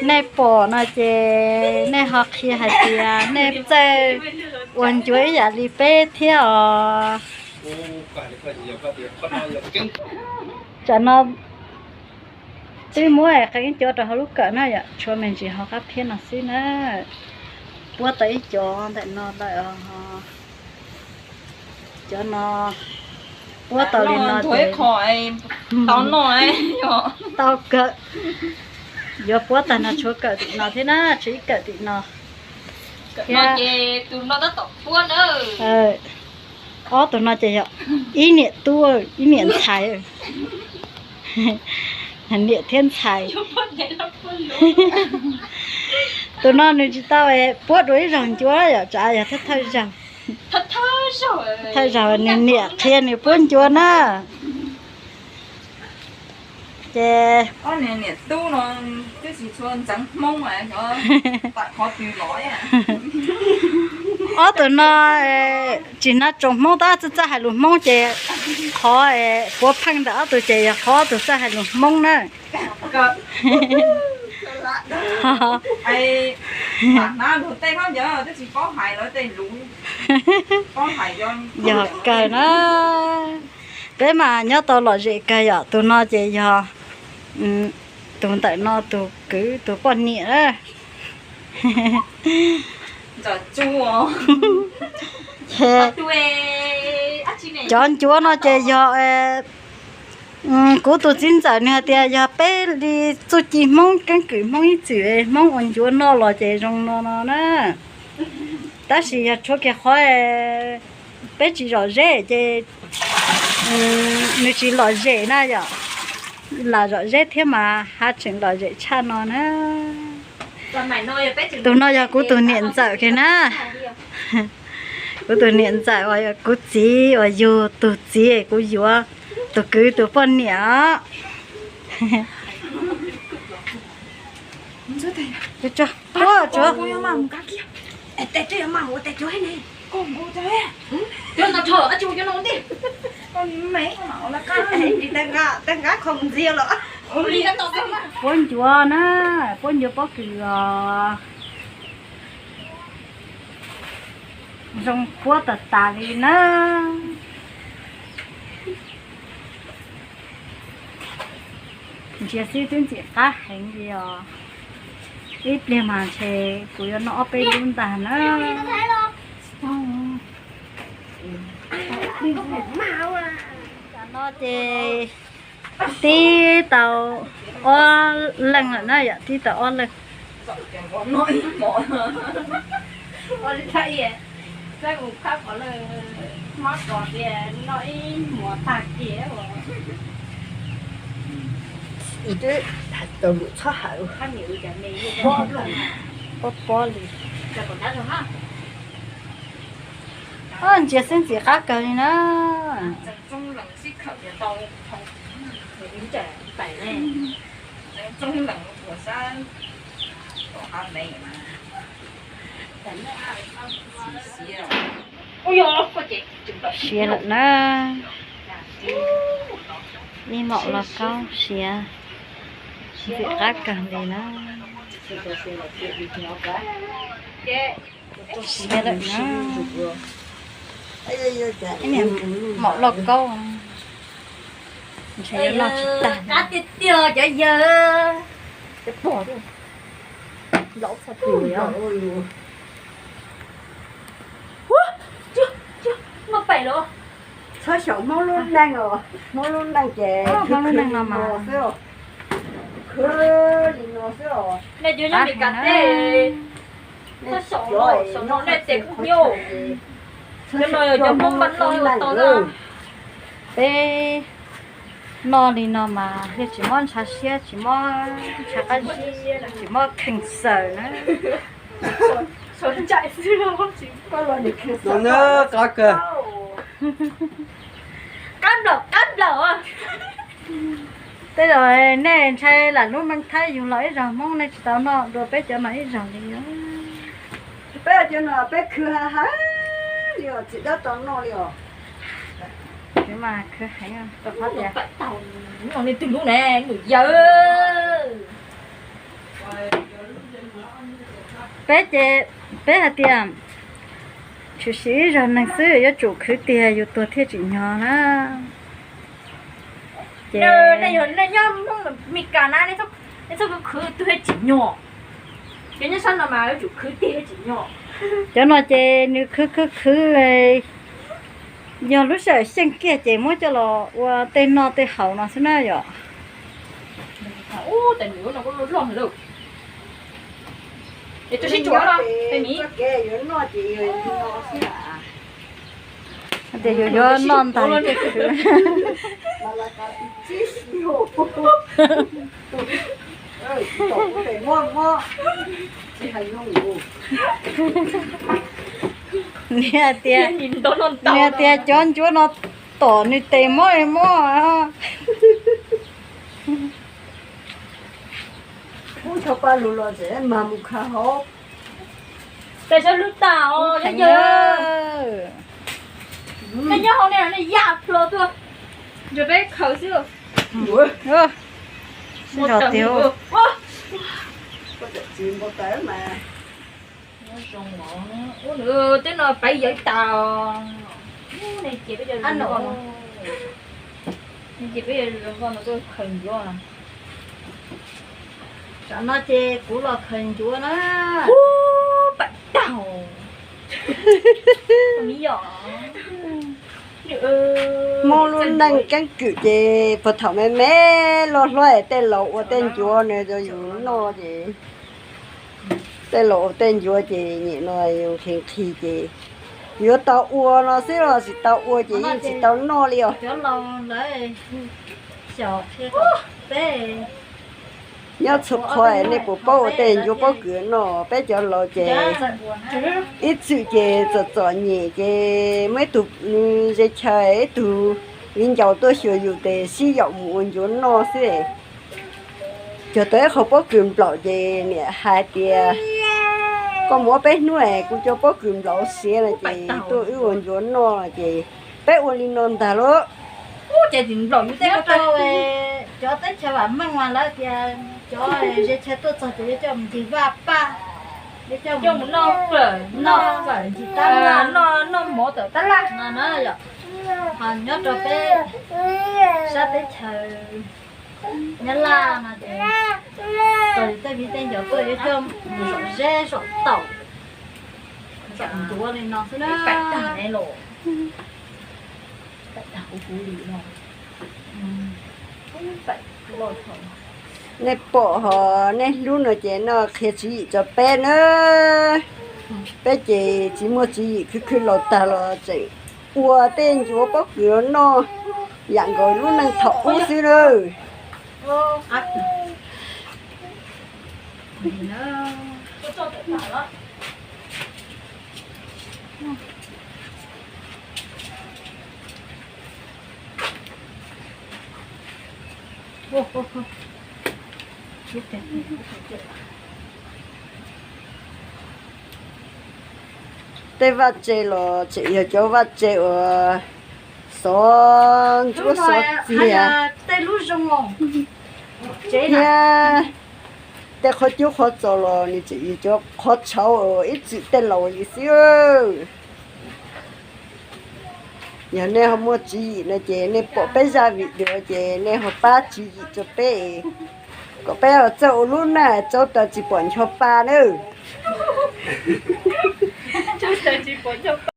Nej pom no ces nej ho qhia hais tias nej txawj ua ncuav ib yam li peb thiab os. Tsam no twb muab qee ib co rau hauv lub kawm na yom, tshuav me ntsis hauv qab phiab no xwb na. Puab tau ib co ntawm no lawm os. Cov no puab tau li no ces tau kawm. Yuav puab tag no tshuav kawm tim no thiab na, tshuav ib kawm tim no. Ob tug no ces yog ib niam tub ib niam ntxhais, niam thiab ntxhais. Tus no nws tsis tau puab dua ib zaug ncuav yom, tsam yog thawj thawj zaug, thawj zaug nws niam qhia nws puab ncuav na. Ces ob tug no tsis hnav tsoom Hmoob tab, txawj txawj hais lus Hmoob ces qhov puav pheej ntawm ob tug ces yog qhov ob tug txawj hais lus Hmoob na. Yog kawg na, peb mas nyob tau lom zem kawg yom. Tus no ces yog tus ntawm no tus kwv tus poj niam na. Cov ncuav no ces yog kuv tus txiv ntxawm nws hais tias yog peb li txuj ci Hmoob keeb kwm Hmoob ib txwm Hmoob ua ncuav noj los ces zoo no no na. Tab sis yog tshuav kiag qhov peb tsis lom zem ces nws tsis lom zem na yom. Lam zom zeb thiab mas haj tseem lom zem tshaj no na. Tus no yog kuv tus niam ntxawm kiag na. Kuv tus niam ntxawm uas yog kuv txiv uas yug tus txiv kuv yuav, tus kwv tus poj niam. Puab ncuav na, puab ncuav pob kws os. Zoo puab tas tas li na. Ntsia xwb twb ntxim qab heev li os. Ib pliag mas ntshe kuv yuav noj ob peb lub ntag na. Tam no ces tib tau ob leeg lawm na yom, tib tau ob leeg. Pob pob li. Ntsia xwb ntxim qab kawg li na. Siav lawm na. Ib maum lauj kaub siav, ntxim qab kawg li na. Siav lawm na. Ib niag maum lauj kaub, ntshe yuav noj tsis tag. Qab tiag tiag cov yawg. Txhob xyaum Hmoob lub neej os, Hmoob lub neej ces khwv li no xwb os, khwv li no xwb os. Nej cov nyob Meskas teb, txhob xyaum, xyaum no nej tes kuj nyuaj. Cov no yog cov Hmoob npaj noj ua tau na. Peb noj li no mas yeej tsis mob ntshav siab, tsis mob ntshav qab zib, tsis mob kheej xaws na. Qab nplaum, qab nplaum. Tej zaum nej ntshai lam lub neej Thaib yug los ib zaug Hmoob nej tsis tau noj dua peb cov no ib zaug li os. Peb cov no peb khwv heev heev li os, tsis dab tau noj li os. Khwv mas khwv heev rau qhov tias noj li twg lub ne nws yawg. Peb ces peb hais tias tshwm sim ib zaug neeg xwb yuav tsum khwv tiag yus tuag thiaj tsim nyog na. Ces nej yog nej nyob Hmoob Mes Kas na, nej txhob khwv tuag tsim nyog. Cov nyob sab no mas yuav tsum khwv tiag tsim nyog. Cov no ces nws khwv khwv khwv, yog lub sij hawm xyeej kiag ces muab coj los ua tej noj tej haus no xwb na yom. Tias yus yuav noj ntag ces khwv. Nws tias, nws tias cov ncuav no tom nws tes mob li mob. Ub, tshov pa lug los tseem mag mus khav hauv. Tes sab lub tas os, yog nej nyob hauv ne, nej ya plho tuaj. Nrog peb khaws xwb. Sib zog tiag. Ua, tsis npau taws mas. Ub, twb no paiv yawv tas. Ub, nej cia peb cov zoo nkauj no, nej cia peb cov zoo nkauj no tuaj khaws ncuav. Tam no ces kuv los khaws ncuav na. Ub, pam tag. Hmoob lub neej keeb kwm ces puag thaum me me loj hlob tej laus ua tej ncuav no rau yus noj ces, tej laus ua tej ncuav ces nim no yus nqhis nqhis ces yuav tau ua no xwb los tsis tau ua ces yeej tsis tau noj li os. Nyob txhua qhov nej puas paub ua tej ncuav pob kws noj? Peb cov laus ces ib txwm ces txom txom nyem ces muaj ib tug ze chaw, ib tug viv ncaus tuaj xyuas yus ces sib yaum mus ua ncuav noj xwb. Cog tau ib qho pob kws nplaum ces niam hais tias, koj mus ob peb hnub es kuv cov pob kws nplaum siav no ces tuaj wb ua ncuav noj ces peb ua li no ntag lauj. Cov teb chaws vam meej mas lawv tias cov ze chaw tuaj txog ces yuav coj mus ncig vaj paj, yuav coj mus noj fawm, noj fawm ncig tab laj, noj mov tom tab laj no na yom. Ho nyob rau peb sab teb chaws Nyab Laj no ces txog yus tej viv tej ncaus tuaj yuav coj mus zaum zeb zaum taum, zaum ncuav li no xwb na. Nej pom hos nej hlub no ces noj qhia tswv yim rau peb na. Peb ces tsis muaj tswv yim, khwv khwv laus tag los tseem ua tej ncuav pob kws los noj yam nkaus lub neej thaum ub xwb na. Tej vaj tse los tseem yog cov vaj tse uas xov ntsuab xov txiag thiab tej qhov cub qhov txos los nws tseem yog cov qhov tshauv ib txwm tej laus li xwb. Yog nej ho muaj tswv yim no ces nej pom peb zaj video ces nej ho pab tswv yim rau peb, kom peb ho txawj ua lub neej tsaub taws tsis pom ncho pa nawb.